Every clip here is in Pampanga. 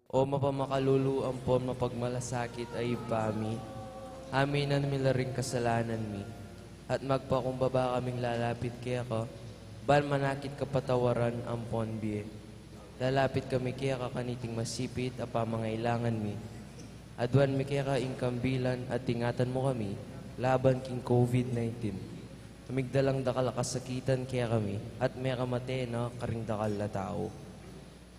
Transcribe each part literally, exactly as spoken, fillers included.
O mapamakalulu ampon mapagmalasakit a Ibpa mi, aminan mi la ring kasalanan mi, at magpakumbaba kaming lalapit keka, ban manakit kapatawaran ampon bie. Lalapit kami keka kaniting masipit a pamangailangan mi. Aduan mi keka ing kambilan at ingatan mu kami laban king COVID nineteen. Migdalang dakal a kasakitan kekami at mekamate na karing dakal a tau.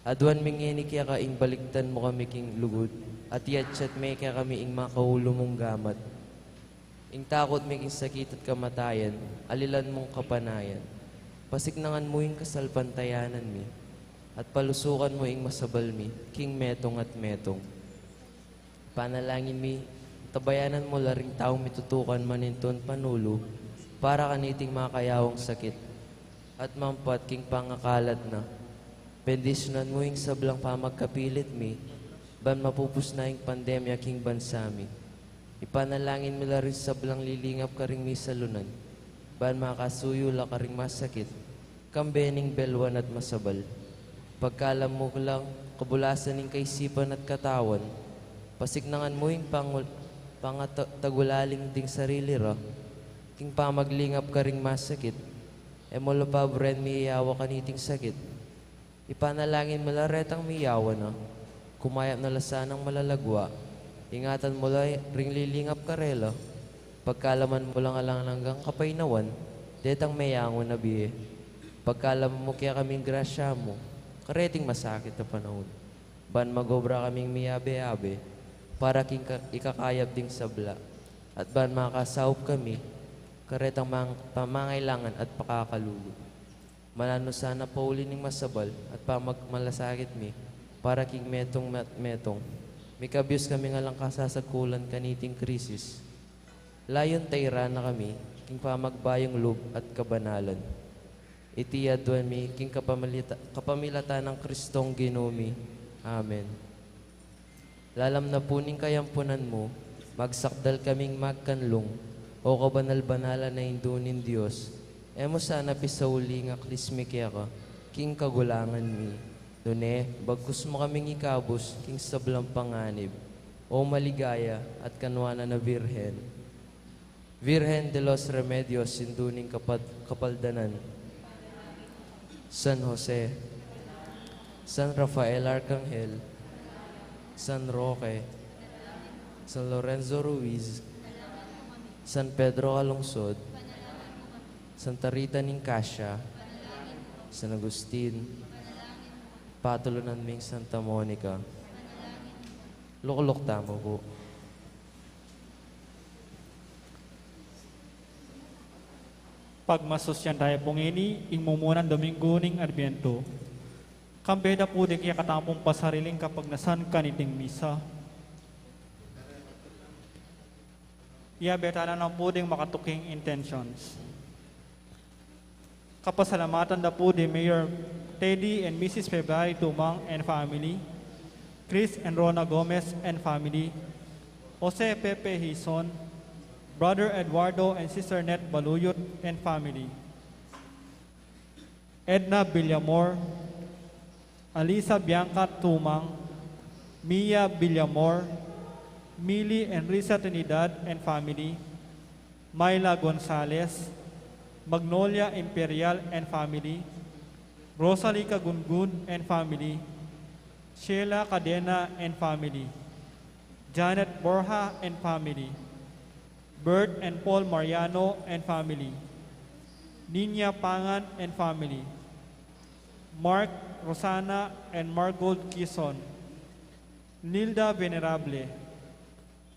Aduan mi ngeni keka ing balikdan mu kami king lugud, at iyatsat me kekami ing makaulu mung gamat. Ing takut mi king sakit at kamatayan, alilan mung kapanayan. Pasiknangan mu ing kasalpantayanan mi, at palusukan mu ing masabal mi king metung at metung. Panalangin mi, tabayanan mu la ring taung mitutukan manintun panulu para kaniting makayawang sakit at mampat king pangakalat na. Bendisyunan mu ing sablang pamagkapilit mi, ban mapupus na ing pandemya king bansa mi. Ipanalangin mi la ring sablang lilingap karing misalunan, ban makasuyu la karing masakit, kambe ning belwan at masabal. Pagkalam mu lang kabulasan ning kaisipan at katawan, pasiknangan mu ing pangul-, pangatagulaling ding sarili ra, king pamaglingap karing masakit, e mu la pabren miyawa kaniting sakit. Ipanalangin mu la retang miyawa na, kumayap na la sanang malalagwa, ingatan mu la ring lilingap karela, pagkalaman mu lang alang anggang kapaynawan, detang meyangu na bie. Pagkalaman mu kekaming grasya mu, kareting masakit a panaun, ban magobra kaming miyabe-abe, para king ka-, ikakayap ding sabla, at ban makasaup kami, karetang mang-, pamangailangan at pakakalulu. Mananu sana pauli ning masabal at pamagmalasakit mi, para king metung at metung. Mikabyus kami nga lang kasasagkulan kaniting krisis. Layun tairan na kami, king pamagbayung lub at kabanalan. Iti aduan mi, king kapamilita-, kapamilatan nang Kristong Ginu mi. Amen. Lalam na pu ning kayampunan mu, magsakdal kaming magkanlung, o kabanal-banalan a Indu ning Dios, e mu sana pisauli ing aklis mi keka, king kagulangan mi. Nune, bagkus mu kaming ikabus, king sablang panganib, o maligaya at kanwanan a Birhen. Virgen de los Remedios, Indu ning kapad-, kapaldanan. San Jose, San Rafael Arcangel, San Roque, San Lorenzo Ruiz, San Pedro Calungsod, Santa Rita ning Cascia, San Agustin, patulunan ming Santa Monica. Lukluk tamu pu. Pagmasusyan tamu pung ini, ing mumunan Dominggu ning Adbientu. Kambe da pu ding kekatamung pasariling kapagnasan kaniting misa. Iyabe tana na pu ding makatuking intentions. Kapasalamatan da pu di Mayor Teddy and Missus February Tumang and family, Chris and Rona Gomez and family, Jose Pepe Hizon, Brother Eduardo and Sister Net Baluyot and family, Edna Villamor, Alisa Bianca Tumang, Mia Villamor, Mili and Risa Trinidad and family, Myla Gonzalez, Magnolia Imperial and family, Rosalie Cagungun and family, Sheila Cadena and family, Janet Borja and family, Bert and Paul Mariano and family, Nina Pangan and family, Mark, Rosana, and Margold Kison, Nilda Venerable,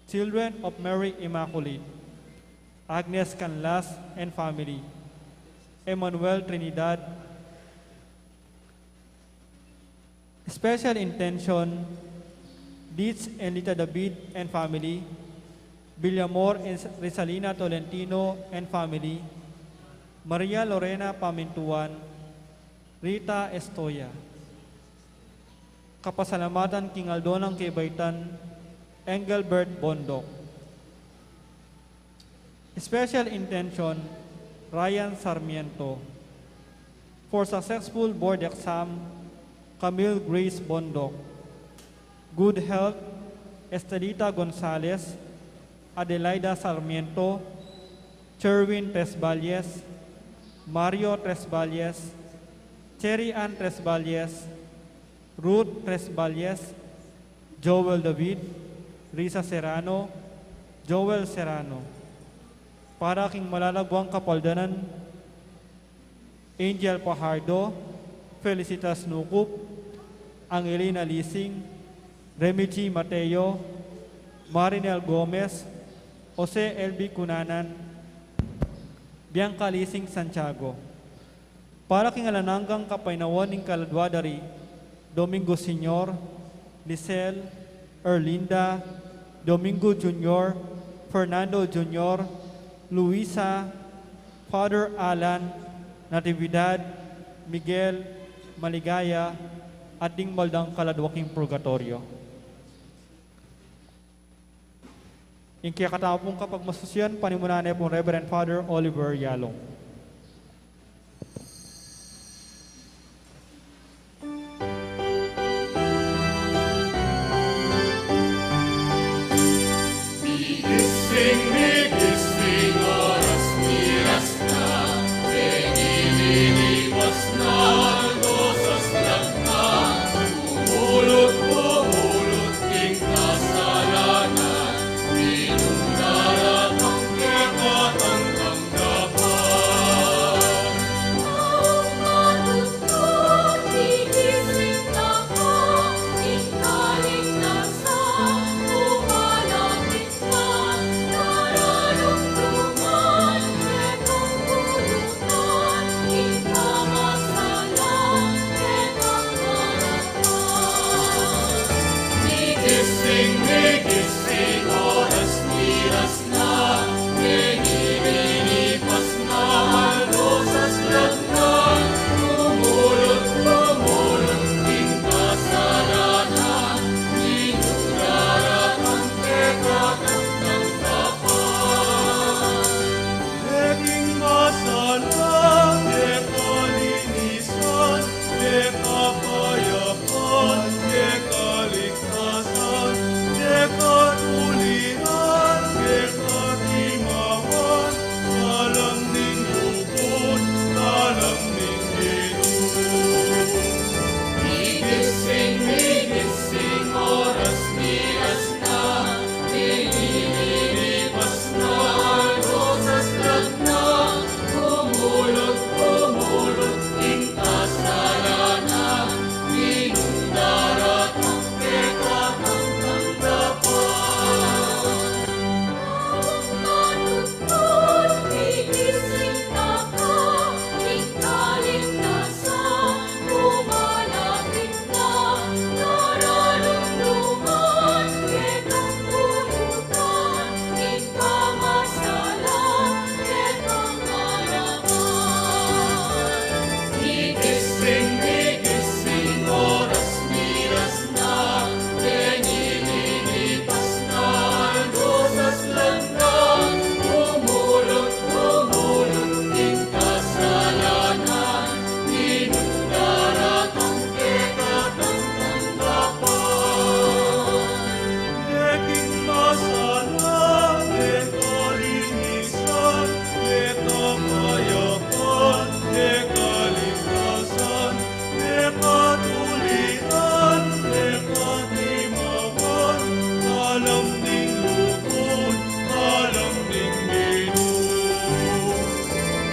Children of Mary Immaculate, Agnes Canlas and family, Emmanuel Trinidad. Special intention, Ditz and Lita David and family, Villamor and Rizalina Tolentino and family, Maria Lorena Pamintuan, Rita Estoya. Kapasalamatan king aldo nang kebaitan, Engelbert Bondoc. Special intention, Ryan Sarmiento. For successful board exam, Camille Grace Bondoc. Good Health, Estelita Gonzalez, Adelaida Sarmiento, Cherwin Tresvalles, Mario Tresvalles, Cherry Ann Tresvalles, Ruth Tresvalles, Joel David, Risa Serrano, Joel Serrano. Para king malalaguang kapaldanan, Angel Pajardo, Felicitas Nucup, Angelina Lising, Remy G Mateo, Marinel Gomez, Jose L B Cunanan, Bianca Lising Santiago. Para king alang anggang kapaynawan ning kaladua da ri Domingo Senior, Lisel, Erlinda, Domingo Junior, Fernando Junior, Luisa, Father Alan, Natividad, Miguel, Maligaya, at ding mal dang kaladua king purgatoryo. Ing kekatamu pung kapagmasusian, panimunan ne pung Reverend Father Oliver Yalong. Migising, migising, oras, miras na, e nililipas na, aldo saslag na, bumulut, bumulut king kasalanan, minung daratang keka tanggang dapat. Maung matutut, gigising na ka, ing kaligtasan, lumalapit na, nararumduman, ketang bulutan, ing kamasalan, ketang harapan. Migising, migising, oras, miras na, e nililipas na, aldo saslag na, bumulut, bumulut king kasalanan, minung daratang keka tanggang dapat. E king masalan, e kalinisan, e kapayapan, e kaligtasan, e katuliran, e katimaman, kalam ning luput, kalam ning Ginu. Migising, migising, oras, miras na, e nililipas na, aldo saslag na, bumulut, bumulut king kasalanan, minung daratang keka tanggang dapat. Maung matutut, gigising na ka, ing kaligtasan, lumalapit na, nararumduman, ketang bulutan, ing kamasalan, ketang harapan. Migising, migising, oras, miras na, e nililipas na, aldo saslag na, bumulut, bumulut king kasalanan, minung daratang keka tanggang dapat. E king masalan, e kalinisan, e kapayapan, e kaligtasan, e katuliran, e katimaman, kalam ning luput, kalam ning Ginu.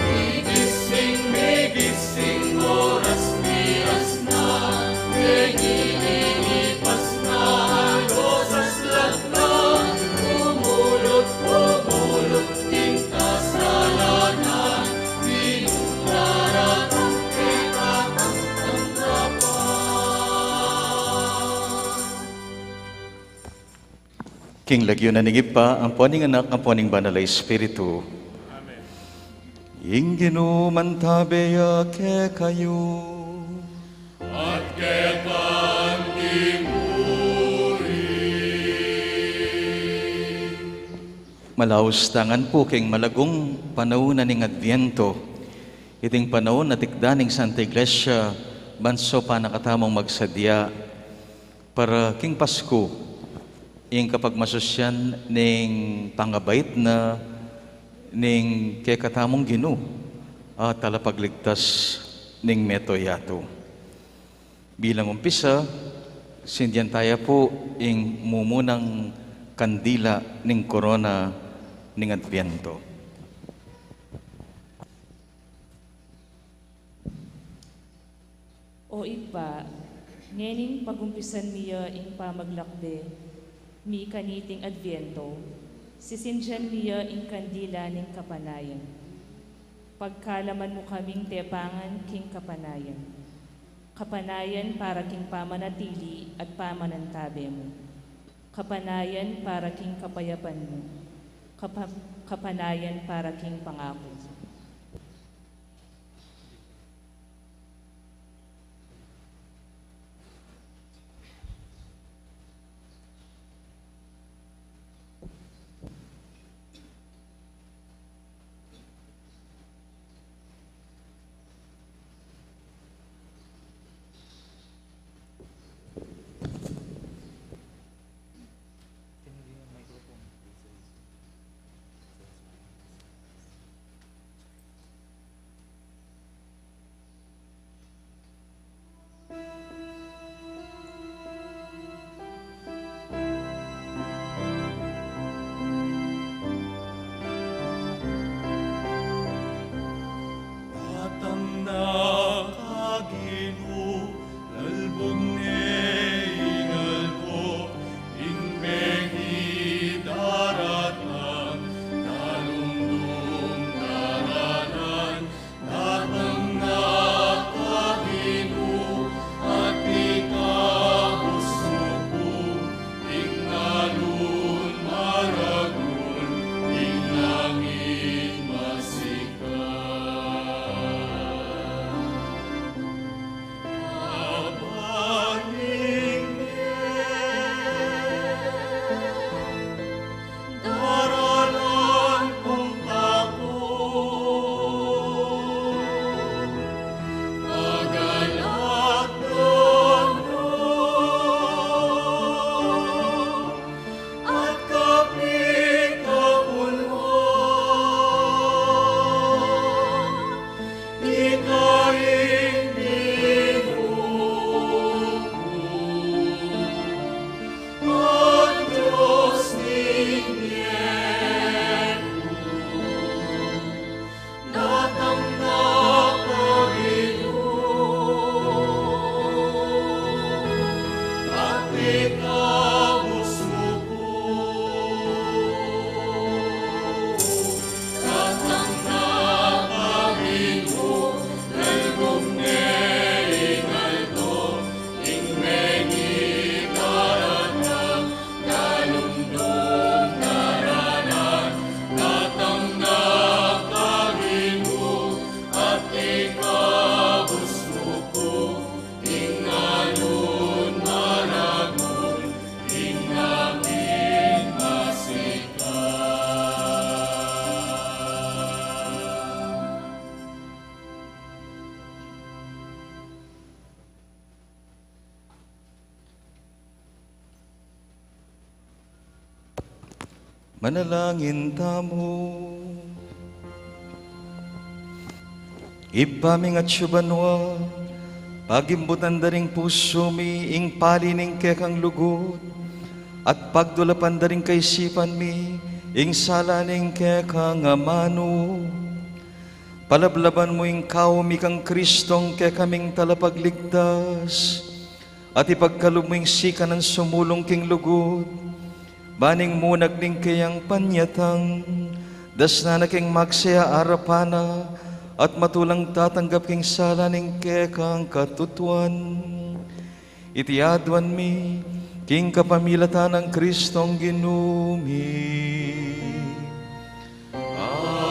Migising, migising, oras, miras na, e nililipas na, aldo saslag na, bumulut, bumulut king kasalanan, minung daratang keka tanggang dapat. King lagyu na ning Ibpa, ampo ning Anak, ampo ning Banal a Espiritu. Amen. Ing Ginu mantabe ya kekayu. At keka mu rin. Malaus tangan pu king malagung panaun na ning Adviento. Iting panaun a tikdan ning Santa Iglesia, ban sopan na katamung magsadya. Para king Pasku, ing kapagmasusyan ning pangabait na ning kekatamung Ginu at Talapagligtas ning mabilug a yatu. Bilang umpisa, sindian taya pu ing mumunang kandila ning korona ning Adviento. O Ibpa, ngening pagumpisan mi ya ing pamaglakbe mi kaniting Adviento, sisindian mi ya ing kandila ning kapanayan. Pagkalaman mu kaming tepangan king kapanayan. Kapanayan para king pamanatili at pamanantabe mu. Kapanayan para king kapayapan mu. Kapa-, kapanayan para king pangaku mu. Datang na ka Ginu, lalbung ne ing aldo, ing bengi daratang, dalumdum daralan, datang na ka Ginu, at ikabus mu ku, ing alun maragul, ing langit masikan. Kapaning ne, daralan kung takut, pagalak na, at kapit kabul mu, ika ing Ginu ku, at Dios ning Ginu ku. Datang na ka Ginu, at ikabus mu ku. Datang na ka Ginu, lalbung ne ing aldo, ing bengi daratang, dalumdum daralan, datang na ka Ginu, at ikabus mu ku, ing alun maragul, ing langit masikan. Manalangin tamu. Ibpa ming atsu banua, pagimbutan da ring pusu mi ing pali ning kekang lugud, at pagdulapan da ring kaisipan mi ing sala ning kekang amanu. Palablaban mu ing kaumi kang Kristong kekaming Talapagligtas, at ipagkalub mu ing sikanan sumulung king lugud, ban ing munag ning keyang panyatang, dasnan na king magsaya arapan na, at matulang tatanggap king sala ning kekang katutuan. Iti aduan mi, king kapamilatan nang Kristong Ginu mi. Amen.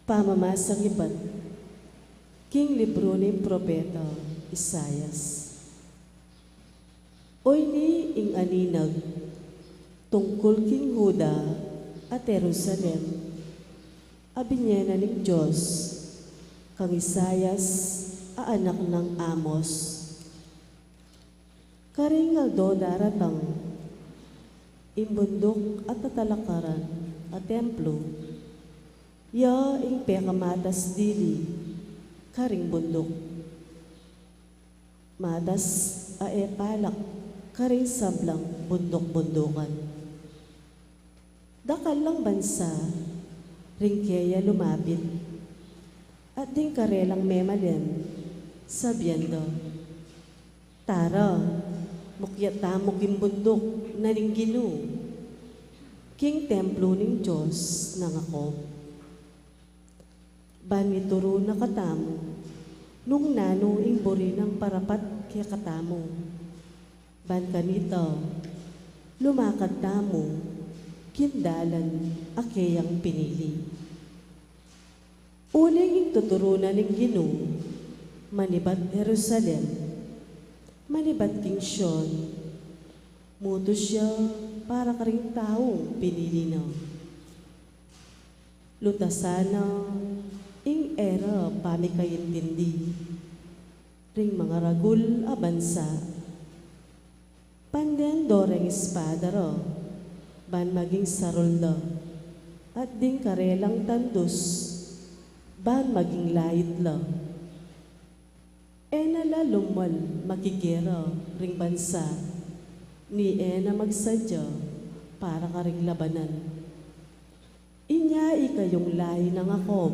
Pamamasang ibat king libru ning propeta Isaias. Oyni Ing aninag tungkul king Juda at Jerusalem a binye na ning Dios kang Isaias a anak nang Amos. Karing aldo daratang, ing bunduk a tatalakaran a templo, ya ing pekamatas dili karing bunduk. Matas a e palak karing sablang bunduk-bundukan. Dakal lang bansa ring keya lumapit, at ding karelang memalen, sabian da, "Tara, mukyat tamu king bunduk na ning Ginu, king templo ning Dios nang Jacob. Ban mituru na katamu nung nanu ing buri nang parapat kekatamu. Ban kanita, lumakad tamu king dalan a keyang pinili." Uling ing tuturu na ning Ginu manibat Jerusalem, manibat king Sion, mutus ya para karing taung pinili na. Lutasan na ing e ra pamikaintindi ring mangaragul a bansa. Panden do reng espada ra ban maging sarul la, at ding karelang tandus ban maging lait la. E na la lumual makigera ring bansa, ni e na magsadya para karing labanan. Inya ikayung lai nang Jacob,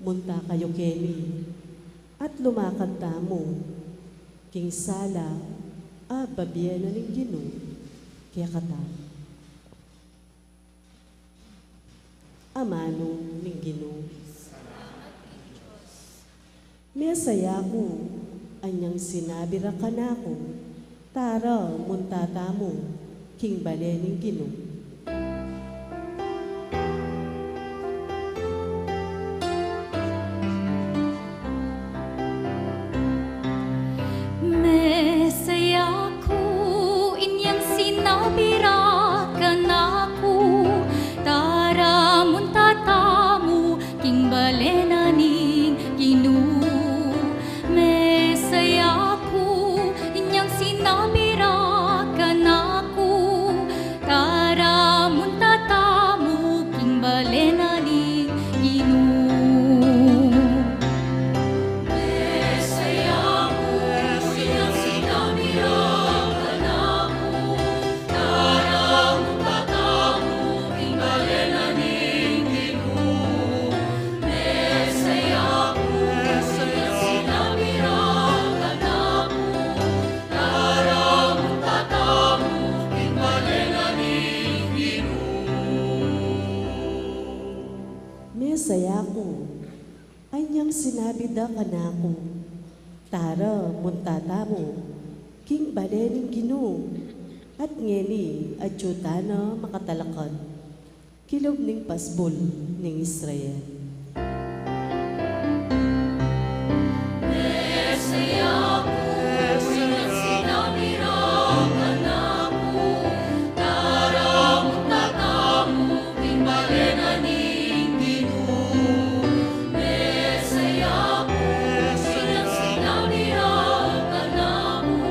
munta kayu keni, at lumakad tamu king sala a babie na ning Ginu kekatamu. Amanu ning Ginu. Mesaya ku, anyang sinabi ra kanaku, "Tara, munta tamu king bale ning Ginu." Mesaya ku, inyang sinabi ra kanaku, "Tara, munta tamu king bale na ning Ginu." Mesaya ku, inyang sinabi ra kanaku, "Tara, munta tamu king bale na ning Ginu." Mesaya ku, inyang sinabi ra kanaku, "Tara, munta tamu king bale na ning Ginu." Mesaya ku, inyang sinabi ra kanaku, "Tara, munta tamu king bale na ning Ginu." Mesaya ku, anyang sinabi da kanaku, "Tara, munta tamu king bale ning Ginu," at ngeni atyu tana makatalakad kilub ning pasbul ning Israel. Mesaya ku, inyang sinabi ra kanaku, "Tara, munta tamu king bale na ning Ginu." Mesaya ku, inyang sinabi ra kanaku,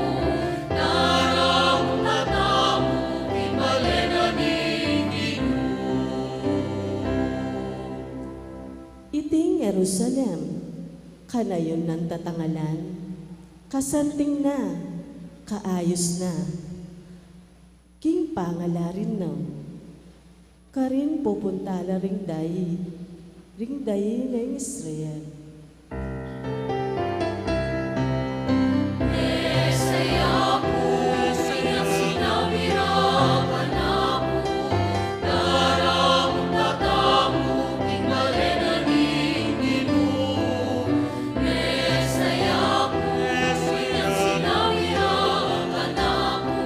"Tara, munta tamu king bale na ning Ginu." Iting Jerusalem, kanayun nang tatangalan, kasanting na, kaayus na. King pangalarin na, karin pupunta la ring dayi, ring dayi ning Israel. Mesaya ku, inyang sinabi ra kanaku, "Tara, munta tamu king bale na ning Ginu." Mesaya ku, inyang sinabi ra kanaku,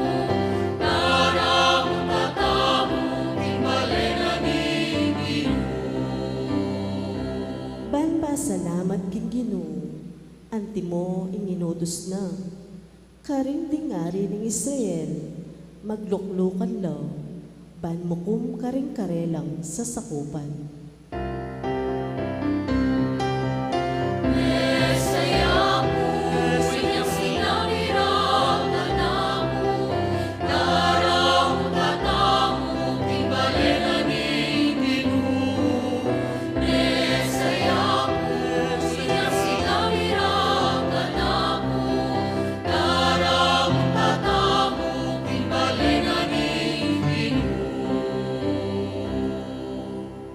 "Tara, munta tamu king bale na ning Ginu." Ban pasalamat king Ginu, antimo ing inutus na karin ding ari ning Israel, Magluklukan la ban mukum karing karelang sasakupan.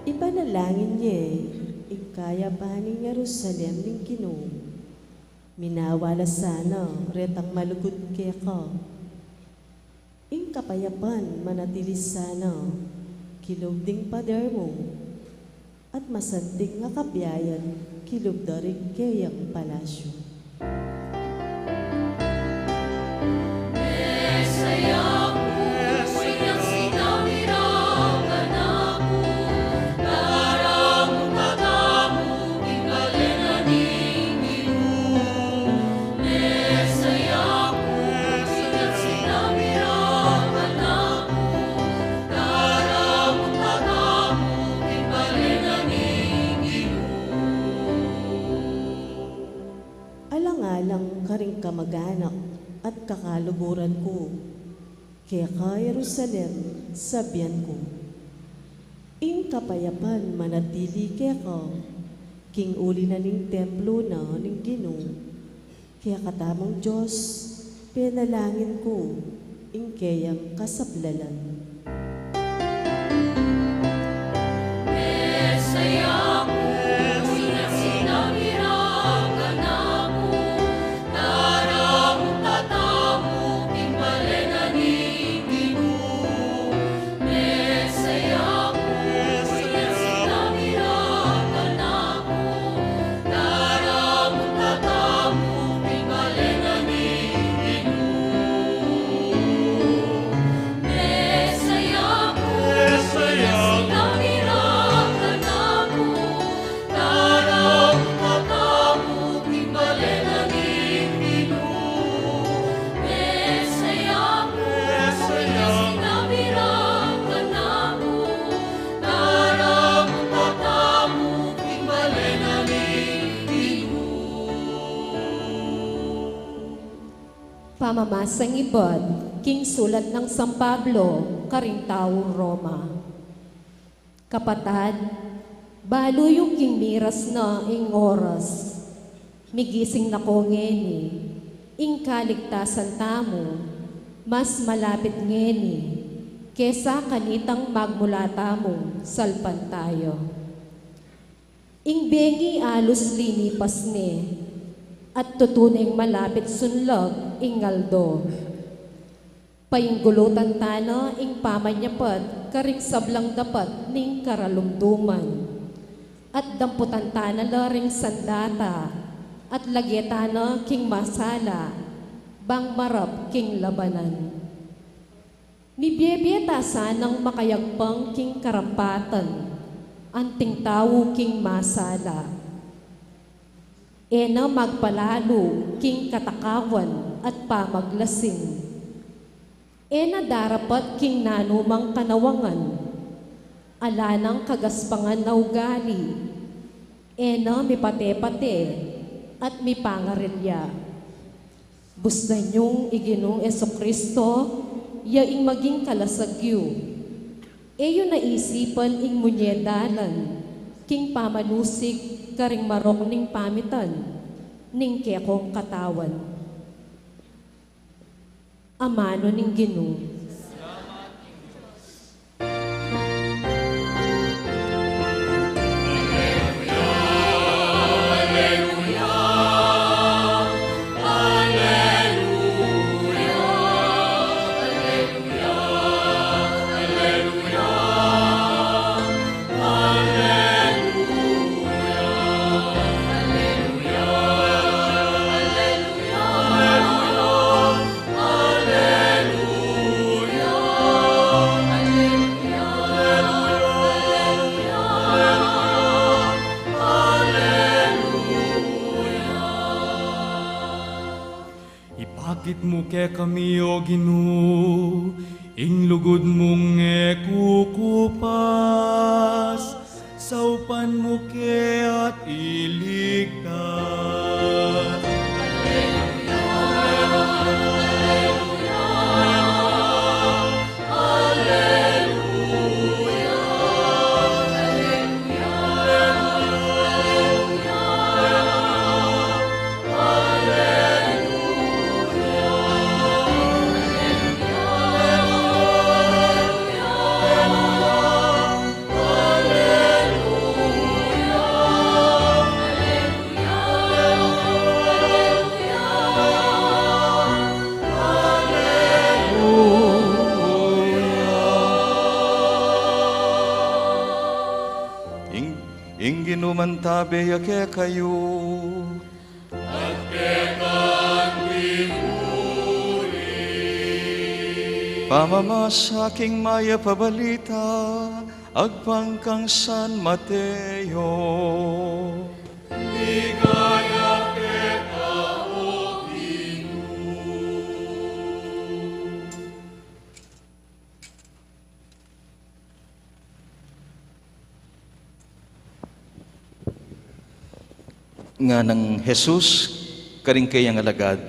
Ipanalangin ye ing kayapan ning Jerusalem ning Ginu. Minawala sana retang malugud keka. Ing kapayapan manatili sana kilub ding pader mu, at masanting a kabiayan kilub da ring keyang palasyu. Alang-alang karing kamag-anak at kakaluguran ku, keka Jerusalem, sabian ku, ing kapayapan manatili keka, king uli na ning templo na ning Ginu, kekatamung Dios, penalangin ku ing keyang kasablalan. Pamamasang ibat king sulat nang San Pablo karing taung Roma. Kapatad, balu yu king miras na ing oras. Migising na ko ngeni, ing kaligtasan tamu mas malapit ngeni kesa kanitang magmula tamung salpantaya. Ing bengi alus linipas ne, at tutu neng malapit sunlag ing aldo. Painggulutan ta na ing pamanyapat karing sablang dapat ning karalumduman, at damputan ta na la ring sanda ta, at lage ta na king masala, bang marap king labanan. Mibiebie ta sanang makayagpang king karapatan, anting tau king masala. E na magpalalu king katakawan at pamaglasing. E na darapat king nanumang kanawangan. Ala nang kagaspangan a ugali. E na mipate-pate at mipangarilya. Bustan yung i Ginung Jesucristo, ya ing maging kalasag yu. E yu na isipan ing munye dalan king pamanusig karing marok ning pamitan ning kekong katawan. Amanu ning Ginu. Ipakit mu kekami, O Ginu, Ing lugud mung e kukupas, saupan mu ke at iligtas. Ing, ing Ginu mantabe ya kekayu. At keka mu rin. Pamamasa king mayap a balita agpang kang San Mateo. Ligaya keka, O Ginu. Nganang Jesus karing kayang alagad,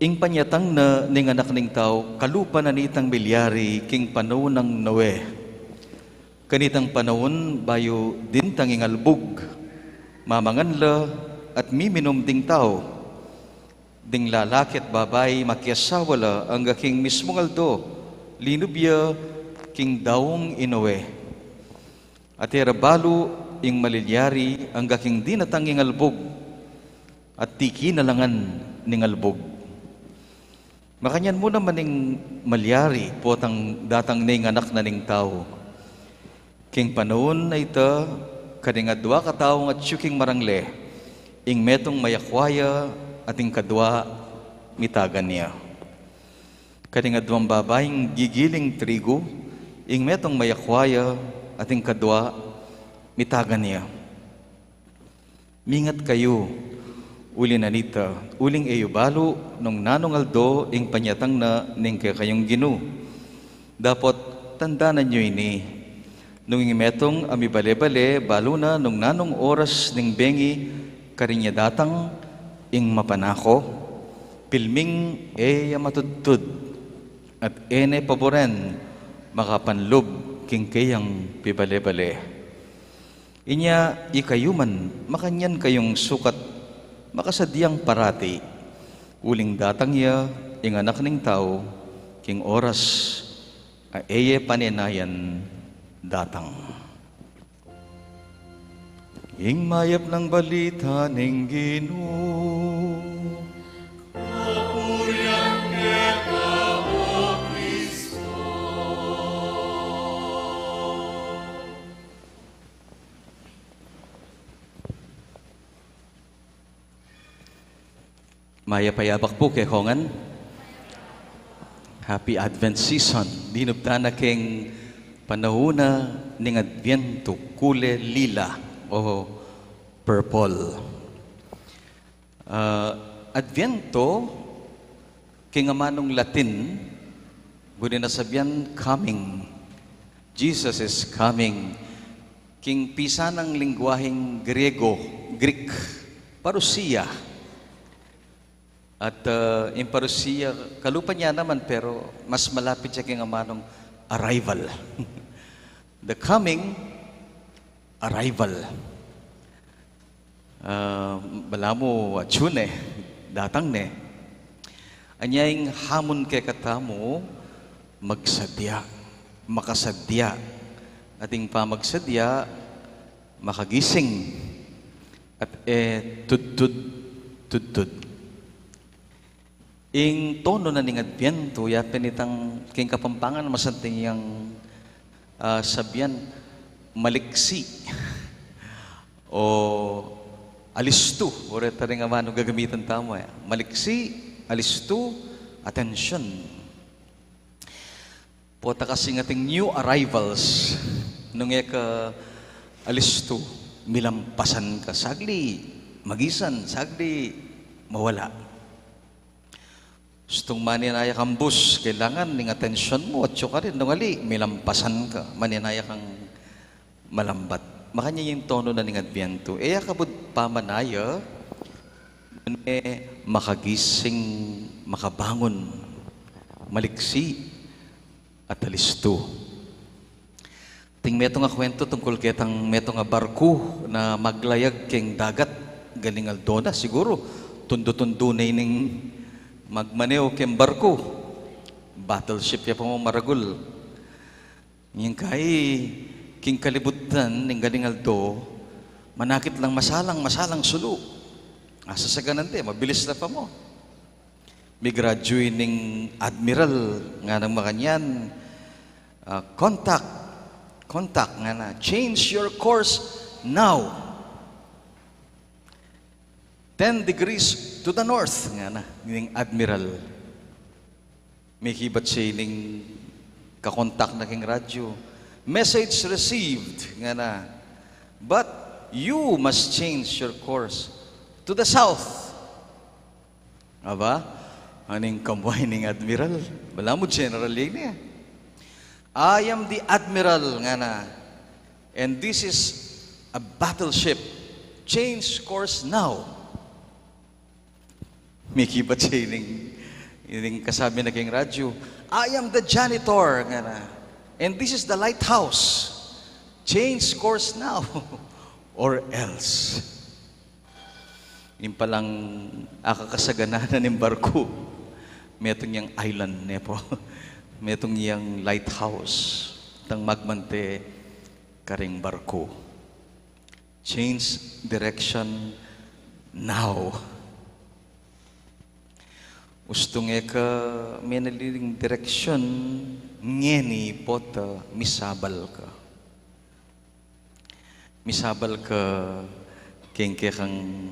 ing panyatang na ning Anak ning Tau, kalupa na nitang milyari king panaun nang Noe. Kanitang panaun bayu dintang ing albug, mamangan la at miminum ding tau. Ding lalaki at babai makiasawa la angga king mismung aldo, linub ya king daung i Noe. At e ra balu ing malilyari angga king dinatang ing albug at tiki na la ngan ning albug. Makanyan mu naman ing malyari potang datang ne ing Anak na ning Tau. King panaun a ita, karing adua kataung atyu king marangle, ing metung mayakwa ya at ing kadua mitagan ya. Karing aduang babaing gigiling trigu, ing metung mayakwa ya at ing kadua mitagan ya. Mingat kayu, uli na nita, uling e yu balu nung nanung aldo ing panyatang na ning kekayung Ginu. Dapot tandanan yu ini, nung ing metung a mibale-bale, balu na nung nanung oras ning bengi karin ya datang ing mapanako, pilming e ya matudtud, at e ne paburen makapanlub king keyang pibale-bale. Inya ikayu man, makanyan kayung sukat makasadyang parati, uling datang ya ing Anak ning Tau king oras a e ye panenayan datang. Ing mayap nang balita ning Ginu. Kapurian keka, O Kristo. Mayap a yabak pu kekongan. Happy Advent season. Dinubtan na keng panaun na ning Adviento, kule lila o purple. Ah, Adviento, king amanung Latin, buri na sabian coming. Jesus is coming. King pisanang lingwaheng Griego, Greek, parousia. At, ah, ing parousia, kalupa na naman, pero mas malapit ya king amanung arrival. The coming, arrival. Ah, balamu atyu ne, datang ne. Anya ing hamon kekatamu, magsadya, makasadya. At ing pamagsadya, makagising. At e tudtud, tudtud. Ing tono na ning Adviento, ya pin itang king Kapampangan masanting yang, ah, sabian, maliksi o alistu, o reta ring amanung gagamitan tamu, e. Maliksi, alistu, atensyon. Pota kasing ating new arrivals, nung e ka alistu, milampasan ka, sagli magisan, sagli mawala. Ustung maninaya kang bus, kailangan ning atensyon mu, at saka rin nung ali, milampasan ka, maninaya kang malambat. Makanyan ing tono na ning Adviento. E ya kabud pamanaya, nune makagising, makabangun, maliksi, at alistu. Ating metung a kuwentu tungkul ketang metung a barku na maglayag keng dagat, galing aldo na, siguru tundu-tundu ne ining magmaneho keng barku. Battleship ya pa mu maragul. Ngeni kai, king kalibutan ning galing aldo, manakit lang masalang, masalang sulu. Asasaganan de, mabilis la pa mu. Migradyu ining admiral, ngana makanyan, ah, "Contact, contact," ngana, "change your course now. Ten degrees to the north," ngana ning admiral. Mikibat siya ining kakontak na king radyu. "Message received," ngana, "but you must change your course to the south." Aba, aning kamuay ning admiral? Balamu general ya ini. "I am the admiral," ngana, "and this is a battleship. Change course now." Mikibat siya ining, ining kasabi na king radyu, "I am the janitor," ngana, "and this is the lighthouse. Change course now or else." Ing palang akakasagana na ning barku, metung yang island, ne pu? Metung yang lighthouse, itang magmante karing barku. Change direction now. Ustung e ka menaliling direksyon, ngeni pota misabal ka. Misabal ka keng kekang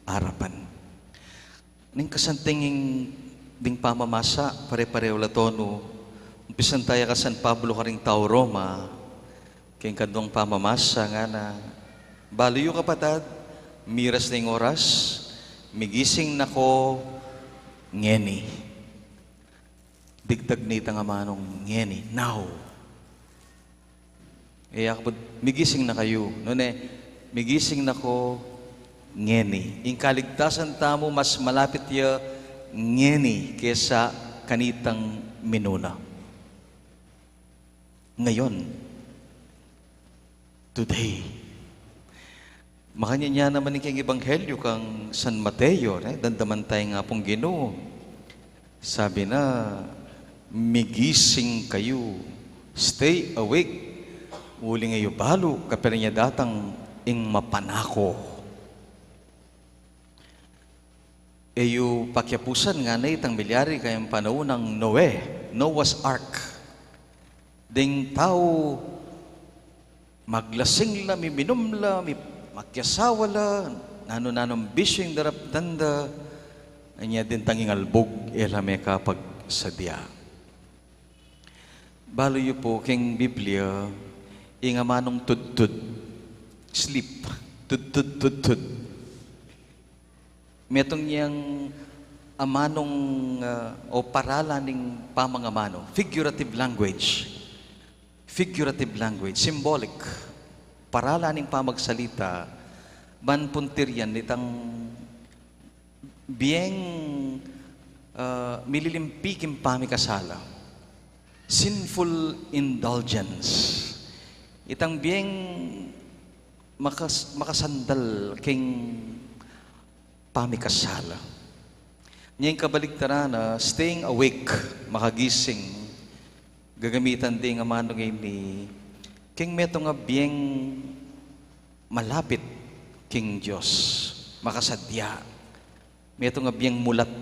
arapan. Ning kasanting ding pamamasa, pare-pareho la tonu. Umpisan taya kang San Pablo karing tau Roma, keng kaduang pamamasa, ngana, "Balu yu, kapatad, miras na ing oras, migising na ko ngeni." Digdag na itang amanung ngeni, now. E ya kabud, "Migising na kayu." Nune, "Migising na ko ngeni." Ing kaligtasan tamu mas malapit ya ngeni kesa kanitang minuna. Ngayon. Today. Makanyan ya naman ing keng Ebanghelyo kang San Mateo, ne? Damdaman taya ing Apung Ginu. Sabi na, "Migising kayu, stay awake, uling e yu balu kapilan ya datang ing mapanako." E yu pakiapusan, ngana, itang milyari kayang panaun nang Noe, Noah's Ark. Ding tau maglasing la, miminum la, mi-, makiasawa la, nanu-nanung bisyu ing daraptan da, anya dintang ing albug, e la mekapagsadya. Balu yu pu, keng Biblia, ing amanung tudtud, sleep, tudtud, tudtud. Metung yang amanung, ah, o paralan ning pamangamanu, figurative language. Figurative language, symbolic. Paralan ning pamagsalita, ban puntiryan itang bieng, ah, mililimpi king pamikasala. Sinful indulgence. Itang bieng makas-, makasandal king pamikasala. Nya ing kabaliktaran na, staying awake, makagising, gagamitan ding amanu ngeni, keng metung a bieng malapit king Dios, makasadya, metung a bieng mulat,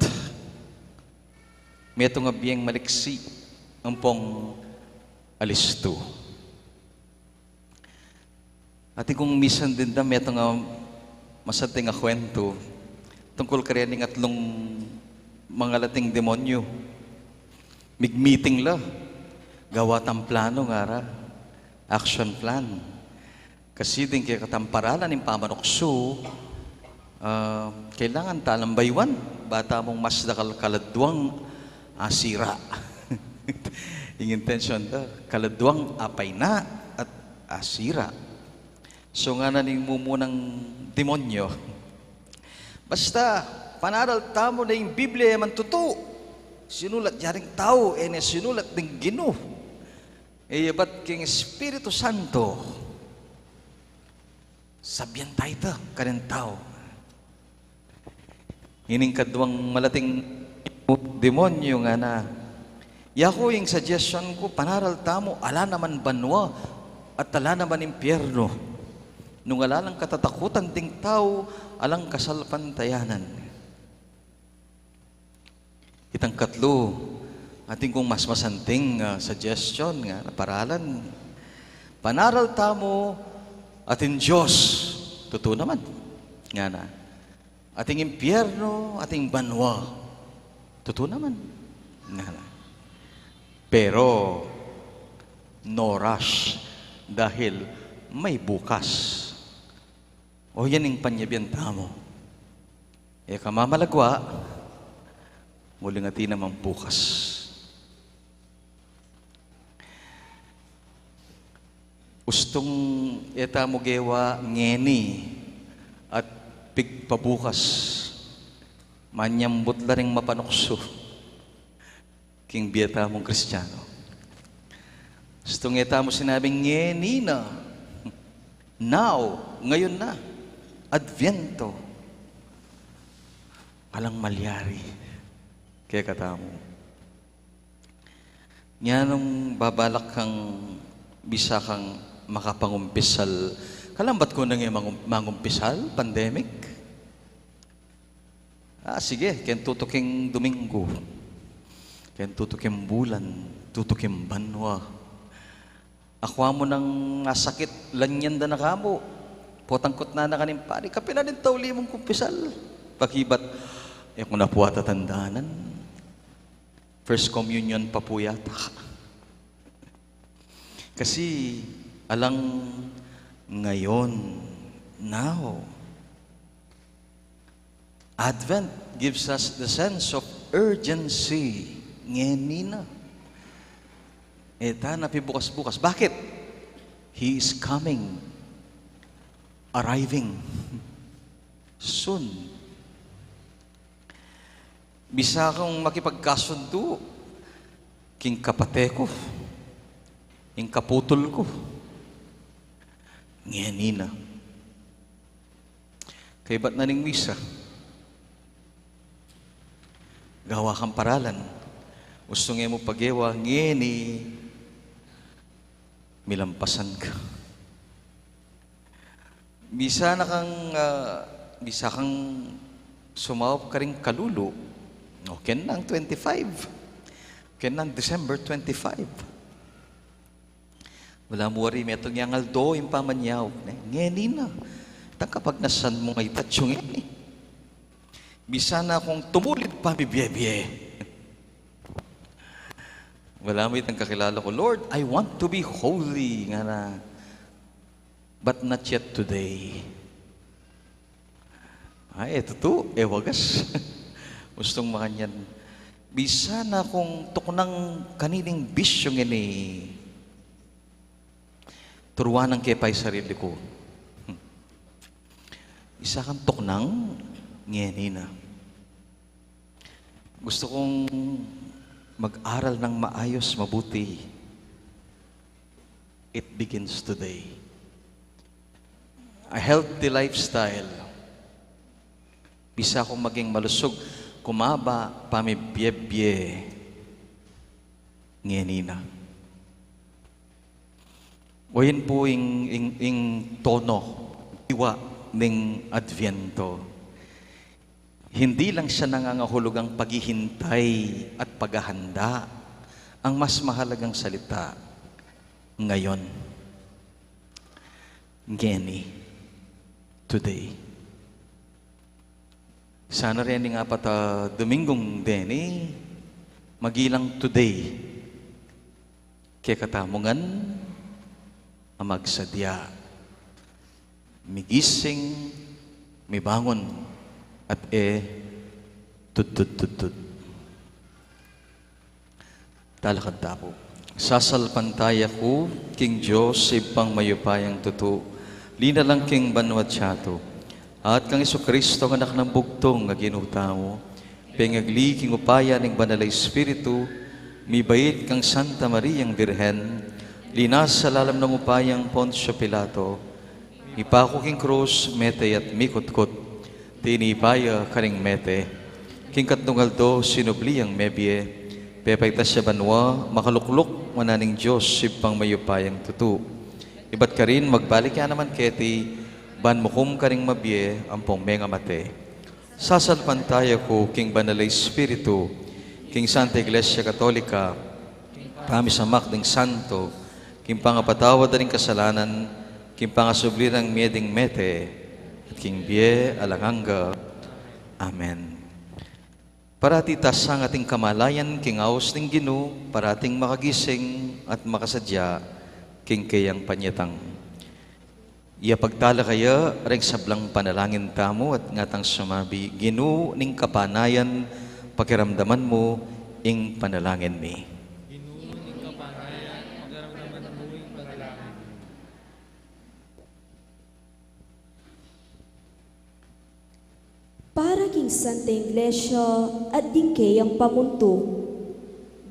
metung a bieng maliksi, ampong alistu. Atin kung misan din da, metung a masanting a kwentu tungkul kareng atlung mangalating demonyu. Mig-meeting la, gawa tang planu, ngara, action plan. Kasi ding kekatang paralan ning pamanuksu, ah, kailangan ta lang baywan, ba tamung mas dakal kaladwang Asira. Ing intensyon da, kaladwang apaina at asira. So ngana ning mumunang demonyo, basta panaral tamu na ing Biblia e man tutu. Sinulat ya ning tau, e ne sinulat ning Ginu. E yabat king Espiritu Santo. Sabian ta ita karing tau. Ining kaduang malating demonyo ngana, yaku, ing suggestion ku, panaral tamu, ala naman banua at ala naman impyernu. Nung ala nang katatakutan ding tau, alang kasalpantayanan. Itang katlu, atin kung mas masanting, ah, suggestion ngana, paralan. Panaral tamu, atin Dios, tutu naman. Ngana. Atin impyernu, atin banua, tutu naman. Ngana. Pero, no rush, dahil may bukas. O yan ing panyabian tamu. E ka mamalagwa, uling atin namang bukas. Ustung e tamu gewa ngeni at pigpabukas, manyambut la ring mapanuksu king bie tamung Kristiano. Ustung e tamu sinabing ngeni na, now, ngayon na, Adviento, alang malyari kekatamu. Nya nung babalak kang bisa kang makapangumpisal, kalambat ku nang e mangum-, mangumpisal, pandemic. Ah, sige, keng tutuking Domingo, keng tutuking bulan, tutuking banua. Akwa mu nang asakit, lanyan da na kamu. Potang kutna na kaning pari, kapilan ing tauli mung kumpisal? Pakibat, e ku na pu atatandanan. First communion pa pu yata. Kasi alang ngayon, now. Advent gives us the sense of urgency. Ngeni na. E ta na pibukas-bukas. Bakit? He is coming. Arriving. Soon. Bisa kung makipagkasundu king kapate ku, ing kaputul ku. Ngeni na. Kaybat na ning misa, gawa kang paralan. Ustung e mu pagewa ngeni, milampasan ka. Bisa na kang, ah, bisa kang sumaup karing kalulu. O, ken nang twenty-five. Ken nang December twenty-five. Ala mu wari, metung yang aldo ing pamanyaup, ne? Ngeni na. Itang kapagnasan mu nga ita, atiu ngeni. Bisa na kung tumulid pamibie-bie. Ala mu itang kakilala ku, "Lord, I want to be holy," ngana. But not yet today. Ay, e tutu, e wagas. Ustung makanyan. Bisa na kung tuknang kanining bisyu ngeni. Turuan ke pa ing sarili ku. Bisa kang tuknang ngeni na. Gustu kung mag-aral nang maayos, mabuti. It begins today. A healthy lifestyle. Bisa kung maging malusug, kumaba, pamibie-bie. Ngeni na. O, yan pu ing, ing, ing tono, diwa ning Adviento. Hindi lang siya nangangahulugang paghihintay at paghahanda. Ang mas mahalagang salita, ngayon. Ngeni, today. Sana reni nga pat a Domingung deni, magilang today. Kekatamu ngan a magsadya, migising, mibangun, at e tudtud-tudtud. Talakad tamu pu. Sasalpantaya ku king Dios, Ibpang mayupayang tutu, linalang king banua at yatu, at kang Jesucristo, anak nang bugtung a Ginu tamu, pengagli king upaya ning Banal a Espiritu, mibait kang Santa Mariang Birhen, linasa lalam nang upayang Poncio Pilato, mipaku king krus, mete at mikutkut, tinipa ya karing mete, king katlung aldo sinubli yang mebie, pepaitas ya banua, makalukluk wanan ning Dios Ibpang mayupayang tutu. Ibat karin magbalik ya naman keti, ban mukum karing mabie ampong mengamate. Sasalpantaya ku king Banal a Espiritu, king Santa Iglesia Katolika, pamisamak ding santo, king pangapatawad da ring kasalanan, king pangasubli rang mie ding mete, at king bie alang angga. Amen. Parati tasang ating kamalayan king aus ning Ginu, parating makagising at makasadya king keyang panyatang. Iyapagtalakad ya ring sablang panalangin tamu at ngatang sumabi, Ginu ning kapanayan, pakiramdaman mu ing panalangin mi. Para king Santa Iglesia at ding keyang pamuntu,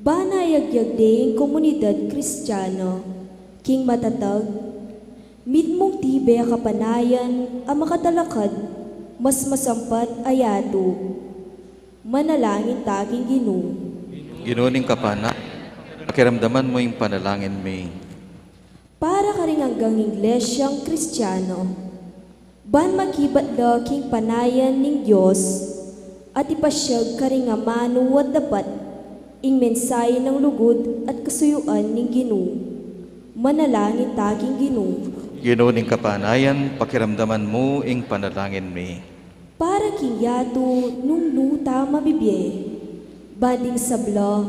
ban ayagyag de ing komunidad Kristiana king matatag, mitmung tibe a kapanayan a makatalakad mas masampat a yatu. Manalangin ta king Ginu. Ginu ning kapanayan, pakiramdaman mu ing panalangin mi. Para karing anggang Iglesyang Kristiana, ban makibat la king panayan ning Dios, at ipasyag karing amanu at dapat ing mensahe nang lugud at kasuyuan ning Ginu. Manalangin ta king Ginu. Ginu ning kapanayan, pakiramdaman mu ing panalangin mi. Para king yatu nung nu ta mabibie, ban ding sabla,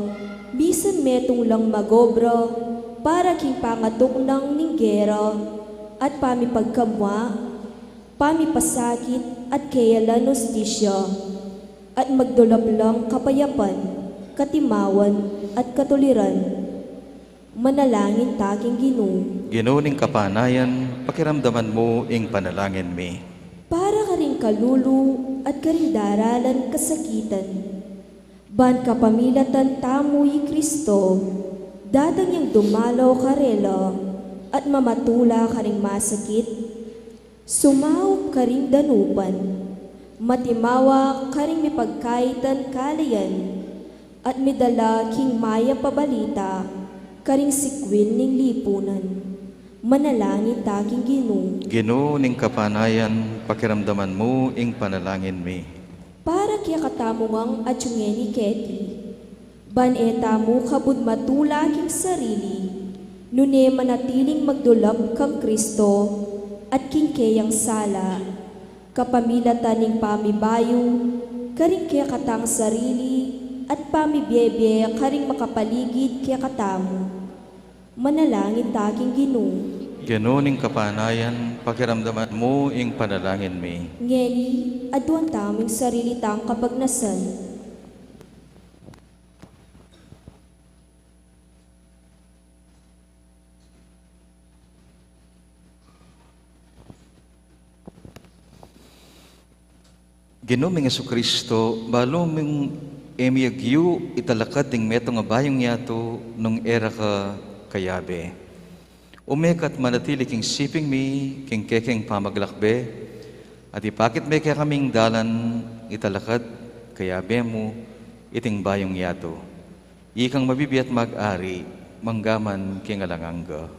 misan metung lang mag-obra para king pangatuknang ning gera at pamipagkamua, pamipasakit at keyalan ustisya, at magdulap lang kapayapan, katimawan, at katuliran. Manalangin ta king Ginu. Ginu ning kapanayan, pakiramdaman mu ing panalangin mi. Para karing kalulu at karing daralan kasakitan, ban kapamilatan tamu i Kristo, datang yang dumalaw karela at mamatula karing masakit, sumaup karing danupan, matimawa karing mipagkaitan kalayan, at midala king mayap a balita karing sikwin ning lipunan. Manalangin ta king Ginu. Ginu ning kapanayan, pakiramdaman mu ing panalangin mi. Para kekatamu ngang atiu ngeni keti, ban e tamu kabud matula king sarili, nune manatiling magdulap kang Kristo at king keyang sala, kapamilatan ning pamibayu karing kekatang sarili at pamibiebie karing makapaligid kekatamu. Manalangin ta king Ginu. Ginu ning kapanayan, pakiramdaman mu ing panalangin mi. Ngeni, aduan tamu ing sarili tang kapagnasan. Ginu ming Jesucristo, balu mung e mi agyu italakad ding metung a bayung yatu nung e ra ka kayabe. Ume ka't manatili king siping mi, king kekeng pamaglakbe, at ipakit me kekaming dalan italakad kayabe mu iting bayung yatu. Ikang mabibie at mag-ari, manggaman king alang angga.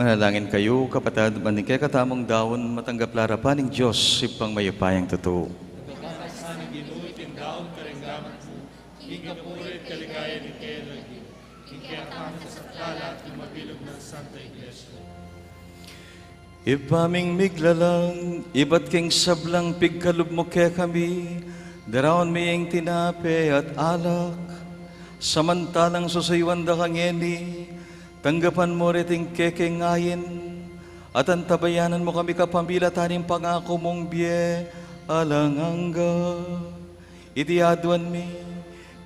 Manalangin kayu, kapatad, ban ing kekatamung daun matanggap la arapan ning Dios, Ibpang mayupayang tutu. King kapurian at kaligayan ning kaya lagyu, king kekatamung kasaplalan at king mabilug nang Santa Iglesia. Ibpa ming miglalang, ibat king sablang pigkalub mu kekami, daraun mi ing tinape at alak, samantalang susuyuan da ka ngeni, tanggapan mu reting kekeng ain, at antabayanan mu kami kapamilatan ning pangaku mung bie alang angga. Iti aduan mi,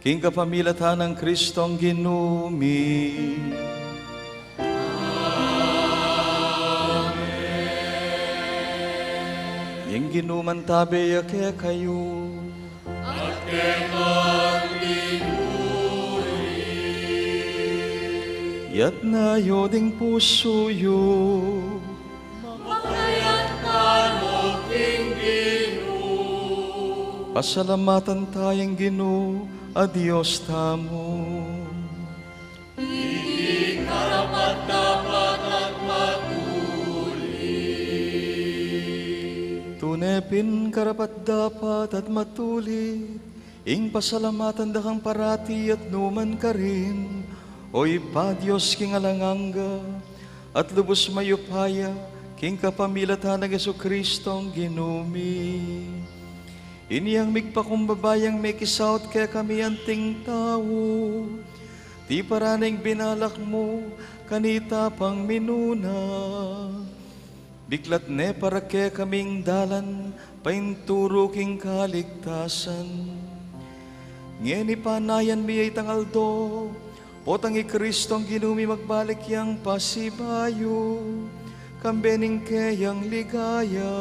king kapamilatan nang Kristong Ginu mi. Amen. Ing Ginu mantabe ya kekayu. At keka rin. Iyatas yu ding pusu yu. Makayatas no king Ginu. Pasalamatan taya ing Ginu a Dios tamu. Iti karapat-dapat at matulid. Tune pin karapat-dapat at matulid ing pasalamatan da kang parati at nu man karin, O Ibpa, Dios king alang angga, at lubus mayupaya, king kapamilatan nang Jesucristong Ginu mi. Inyang migpakumbaba yang mekisaut kekami anting tau, tiparan na ing binalak mu kanita pang minuna. Biklat ne para kekaming dalan painturu king kaligtasan. Ngeni panayan mi ya itang aldo, potang i Kristong Ginu mi magbalik yang pasibayu, kambe ning keyang ligaya.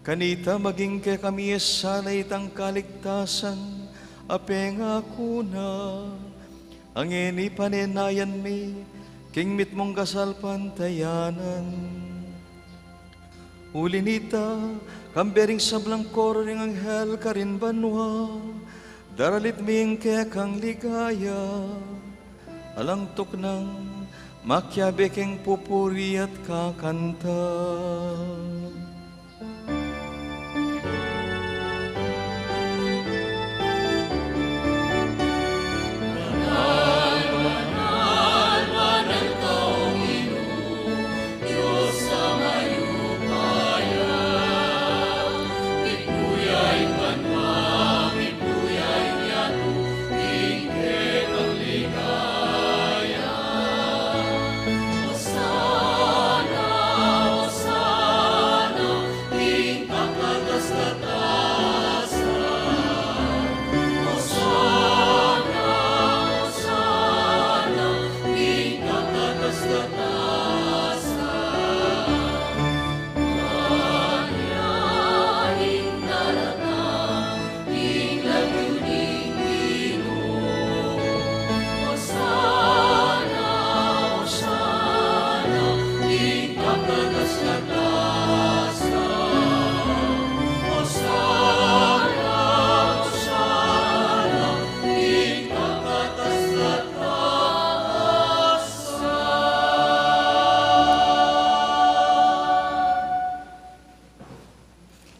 Kanita maging kekami ya sana itang kaligtasan a pengaku na. Ngeni panenayan mi king mitmung kasalpantayanan. Uli nita, kambe ring sablang koro ring anghel karin banua, daralit mi ing kekang ligaya. Alang tuknang makiabe keng pupuri at kakanta.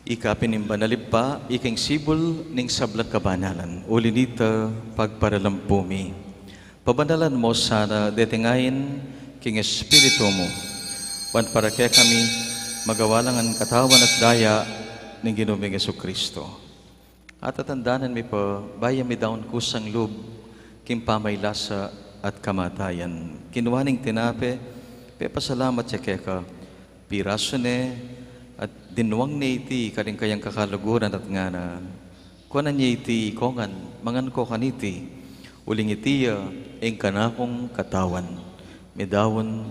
Ika pin ing banal Ibpa, ika ing sibul ning sablang kabanalan. Uli nita, pagparalampu mi. Pabanalan mu sana deting ain king Espiritu mu, ban para kekami magawa la ngan katawan at daya ning Ginu ming Jesucristo. Atatandanan mi pa, bayu mi daun kusang lub king pamaylasa at kamatayan, kinua ne ing tinape, pepasalamat ya keka, pirasu ne, at dinwang ne iti karing kayang kakaluguran at ngana, kuanan ye iti ikongan, mangan ko kaniti, uling iti ya ing kanakung katawan, midaun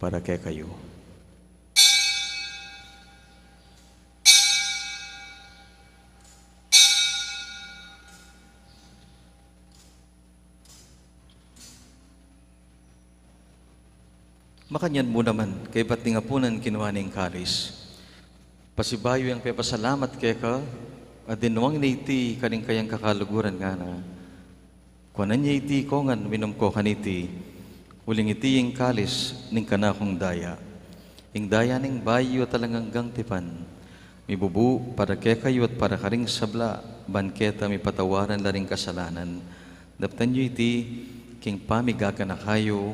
para kekayu. Makanyan mu naman, kaybat ning apunan kinua ne ing kalis. Pasibayu yang pepasalamat keka, at dinwang ne iti karing kayang kakaluguran ngana, kuanan ye iti ikongan, minum ko kaniti, Uling iti ing kalis ning kanakung daya, ing daya ning bayu at alang anggang tipan, mibubu para kekayu at para karing sabla, ban keta mipatawaran la ring kasalanan. Daptan yu iti king pamigaganaka yu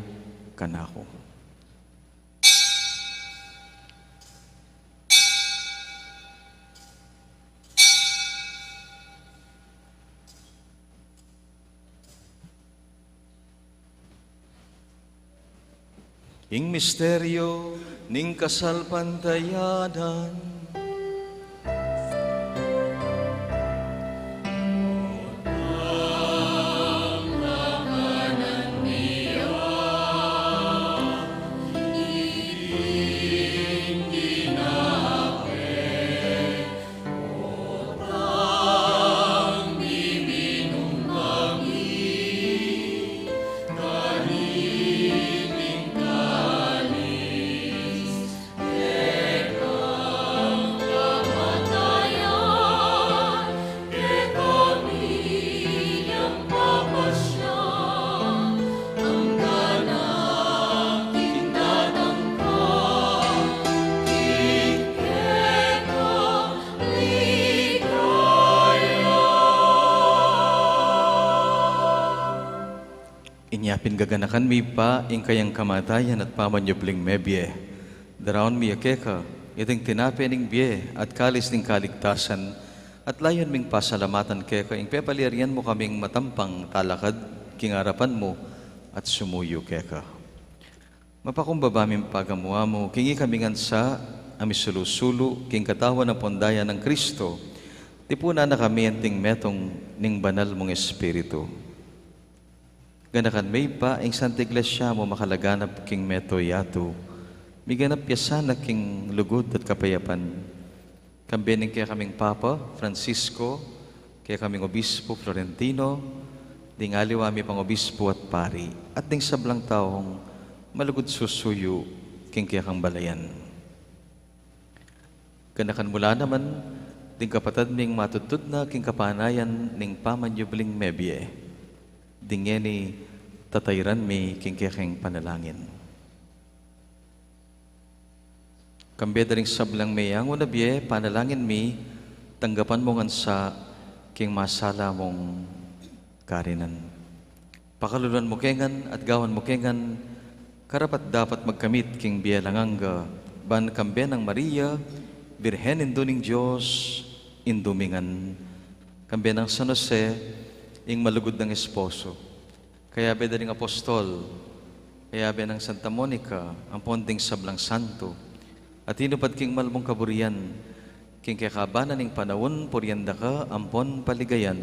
kanaku. Ing misteryu ning kasalpantayanan. Inya pin gaganakan mi pa ing kayang kamatayan at pamanyubling mebie. Daraun mi ya keka iting tinape ning bie at kalis ning kaligtasan, at layun ming pasalamatan keka ing pepalyarian mu kaming matampang talakad king arapan mu at sumuyu keka. Mapakumbaba ming pagamu-amu king ikami ngan sa a misulu-sulu king katawan ampon daya nang Kristo, tipunan na kami anting metung ning banal mung Espiritu. Ganakan me Ibpa ing Santa Iglesia mu makalaganap king mabilug a yatu, miganap ya sana king lugud at kapayapan. Kambe ning kekaming Papa Francisco, kekaming Obispo Florentino, ding aliwa mi pang obispo at pari, at ding sablang taung malugud susuyu king kekang balayan. Ganakan mu la naman ding kapatad ming matudtud na king kapanayan ning pamanyubling mebie. Ding ngeni tatairan mi king kekeng panalangin. Kambe da ring sablang meyangu na bie, panalangin mi, tanggapan mu ngan sa king masala mung karinan. Pakaluluan mu ke ngan at gawan mu ke ngan karapat-dapat magkamit king bie alang angga, ban kambe nang Maria, Birhen Indu ning Dios, Indu mi ngan, kambe nang San Jose, ing malugud nang esposo, kayabe da ring apostol, kayabe nang Santa Monica, ampon ding sablang santo a tinupad king mal mung kaburian, king kekaban na ning panaun purian da ka ampon paligayan,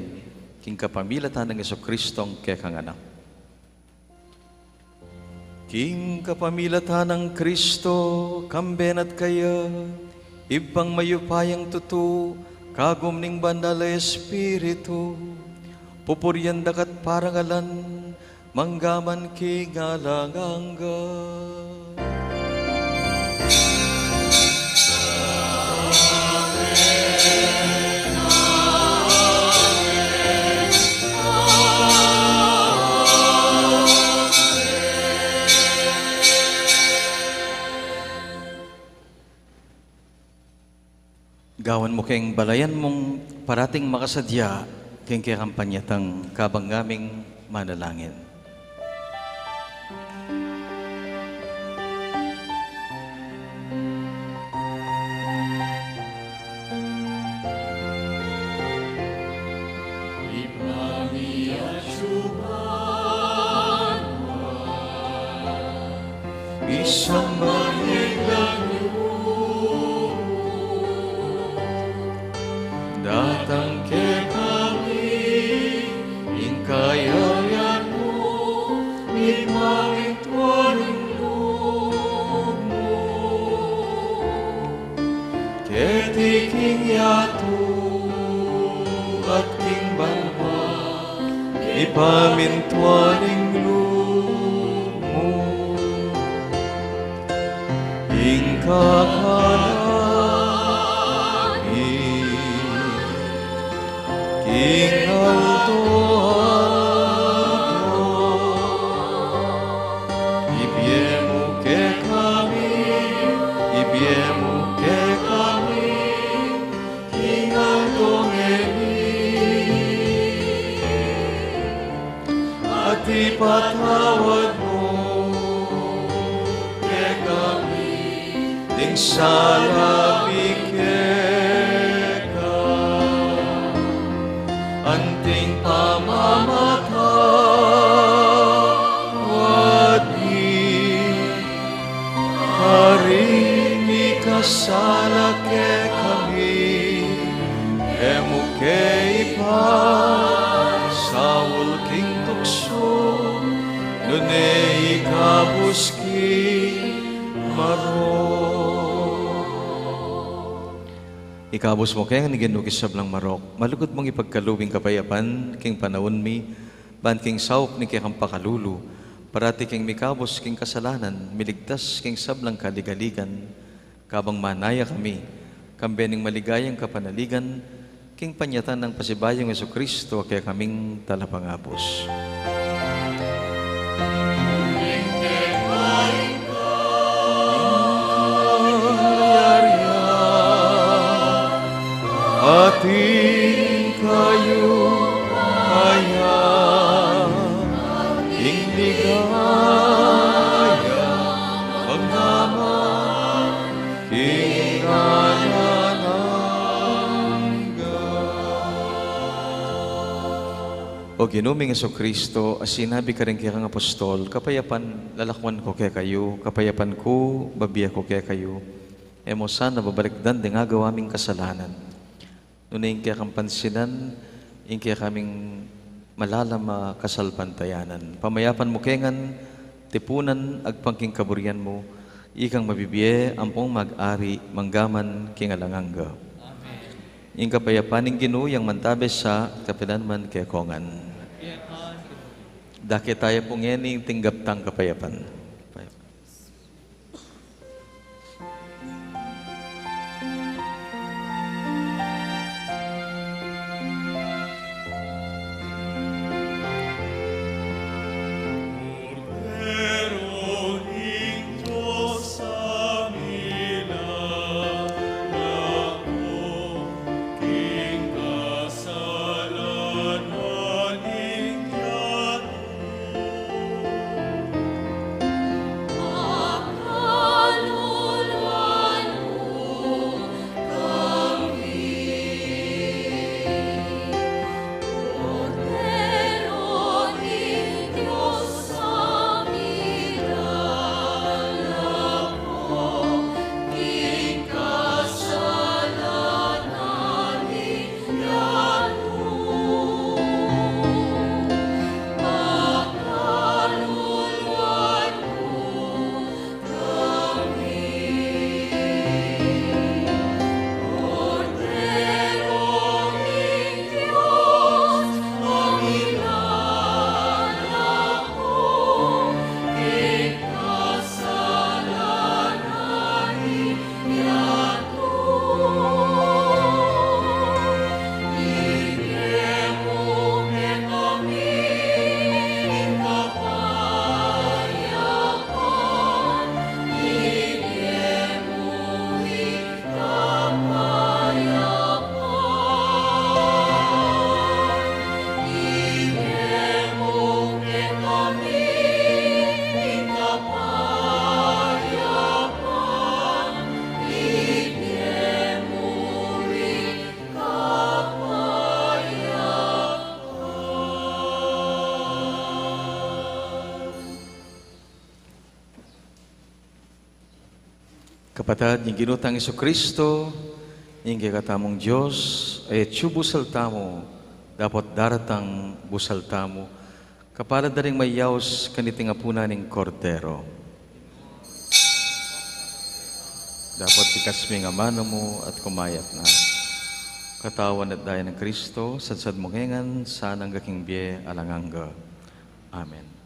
king kapamilatan nang Jesucristong kekang Anak. King kapamilatan nang Kristo, kambe na at kaya, Ibpang mayupayang tutu, kagum ning Banal a Espiritu, pupurian da ka at parangalan, mangga man king alang angga. Gawan mu keng balayan mung parating makasadya keng kekang panyatang kabang ngaming manalangin. Isamban ya ing lagyu mu, datang kekami ing kayarian mu, ipamintuan ing lub mu keti king yatu at king banua. Ipamintuan ing lub mu. Ing kakanan mi king aldo-aldo. Ipatawad mu kekami ding sala mi keka, anting pamamatawad mi karing mikasala kekami, e mu ke ipasaul king tuksu, nune ikabus king marok. Ikabus mu kami ning Ginu king sablang marok, malugud mung ipagkalub ing kapayapan king panaun mi, ban king saup ning kekang pakalulu, parati kaming mikabus king kasalanan, miligtas king sablang kaligaligan, kabang manaya kami kambe ning maligayang kapanaligan, king panyatang nang pasibayung Jesucristo, a kekaming Talapangabus. Atin kayung kaya, ing ligaya, pagmamahal, king alang angga. O Ginu ming Jesucristo, a sinabi karing kekang apostol, kapayapan lalakwan ku kekayu, kapayapan ku bibie ku kekayu, e mu sana babalikdan ding agawa ming kasalanan, nune ing kekang pansinan ing kekaming malalam a kasalpantayanan. Pamayapan mu ke ngan tipunan agpang king kaburian mu, ikang mabibie ampong mag-ari manggaman king alang angga. Amen. Ing kapayapan ning Ginu yang mantabe sa kapilan man kekongan. Dake taya pu ngeni tinggap tang kapayapan. Kapatad, ing Ginu tang Jesucristo, ing kekatamung Dios, atyu busal tamu, dapot daratang busal tamu, kapalad da ring mayaus kaniting apunan ning Kordero. Dapot ikas mu ing amanu mu at kumayap na. Katawan at daya nang Kristo, sadsad mu ngan sana angga king bie alang angga. Amen.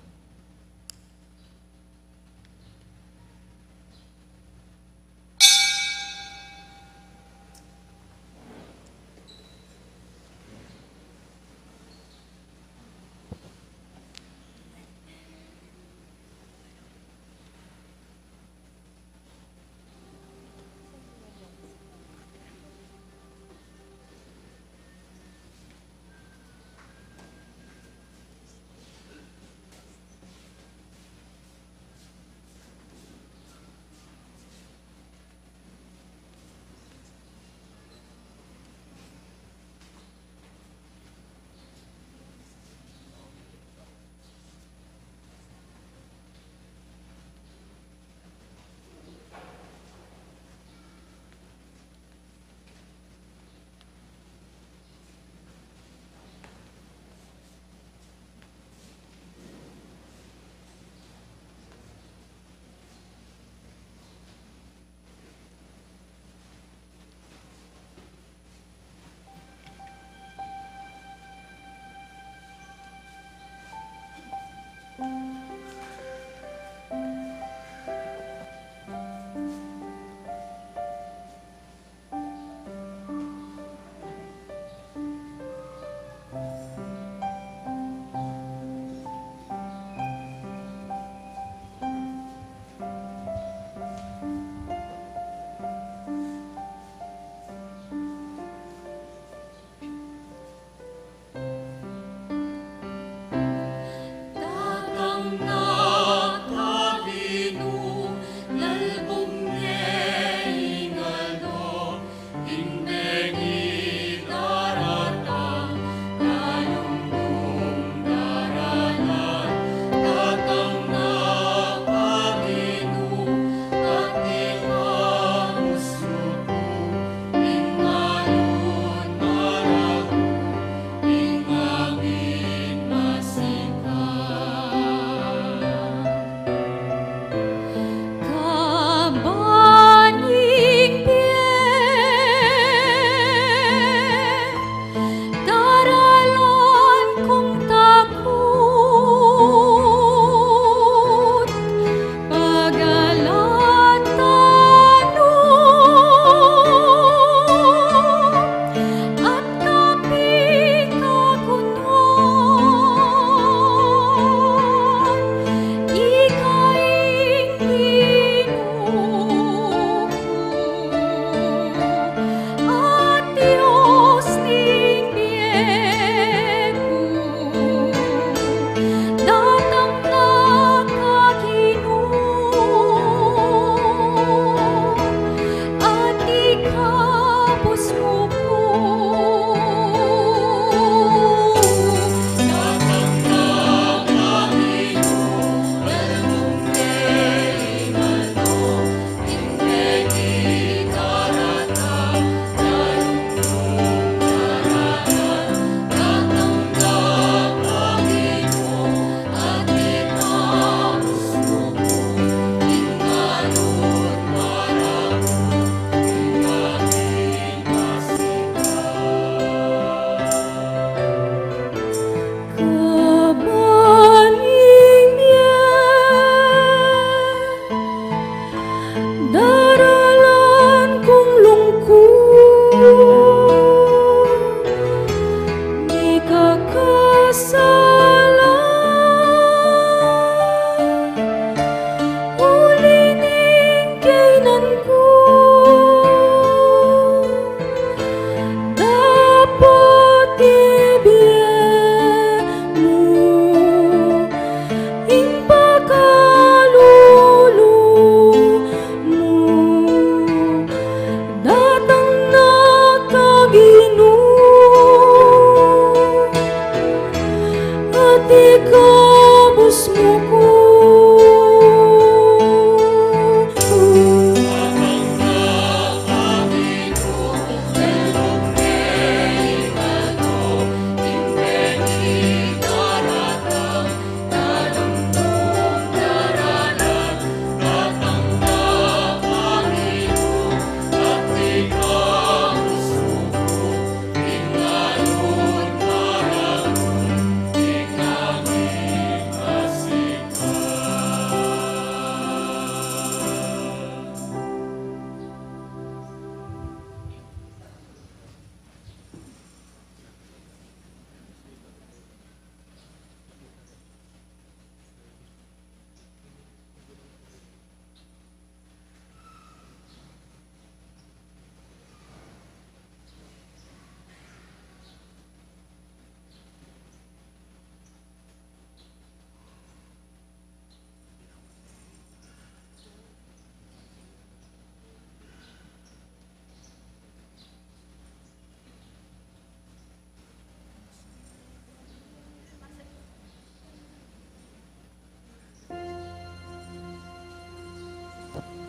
Ikabus mu ku.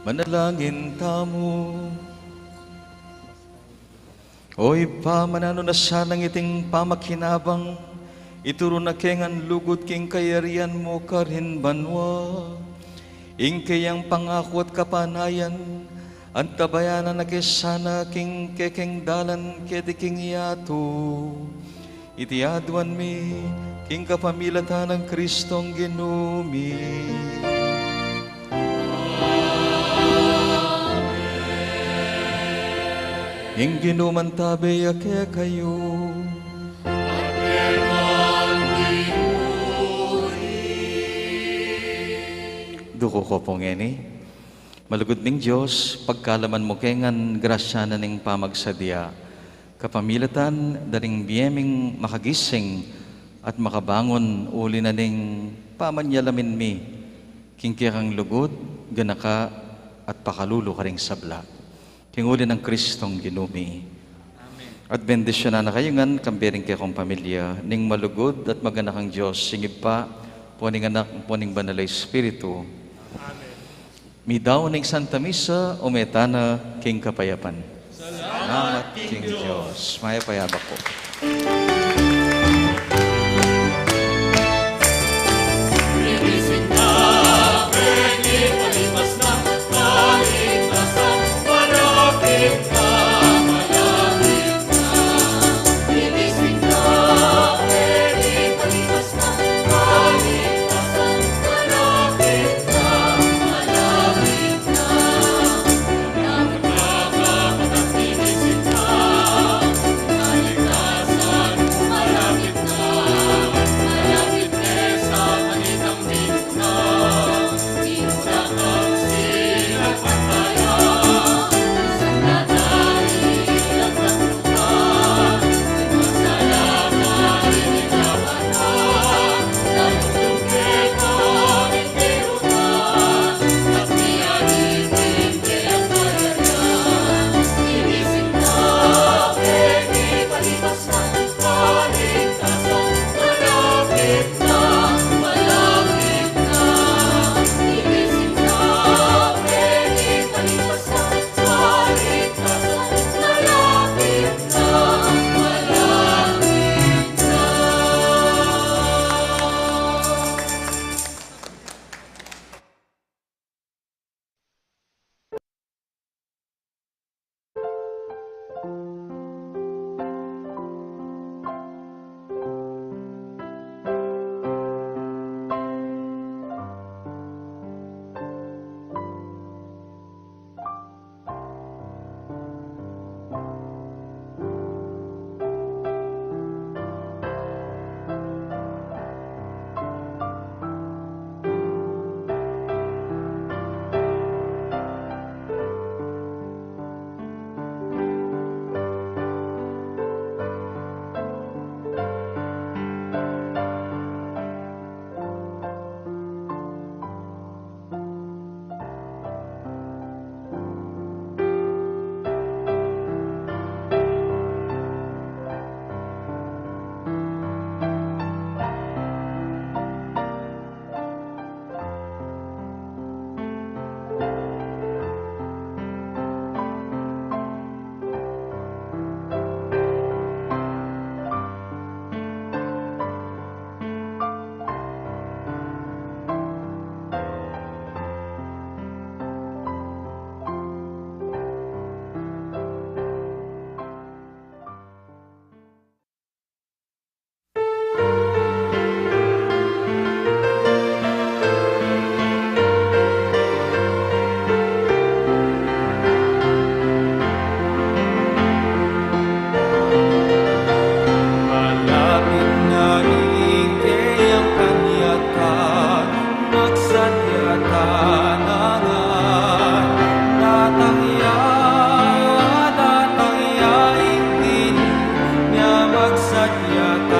Manalangin tamu. O Ibpa, mananu na sanang iting pamakinabang, ituru na ke ngan lugud king kayarian mu karin banua. Ing keyang pangaku at kapanayan, antabayanan na ke sana king kekeng dalan keti king yatu. Iti aduan mi king kapamilatan nang Kristong Ginu mi. Ing Ginu mantabe ya kekayu. Duku ko pu ngeni. Malugud ming Dios, pagkalaman mu ke ngan grasya na ning pamagsadya, kapamilatan da ring bie ming makagising at makabangun uli na ning pamanyalamin mi king kekang lugud, ganaka at pakalulu karing sabla. King uli nang Kristong Ginu mi. Amen. At bendisyunan na kayu ngan kambe ring kekong pamilya ning malugud at maganakang Dios, ing Ibpa, ampo ning Anak, ampo ning Banal a Espiritu. Amen. Midaun ing Santa Misa, ume tana king kapayapan. Salamat king Dios. Mayap a abak pu.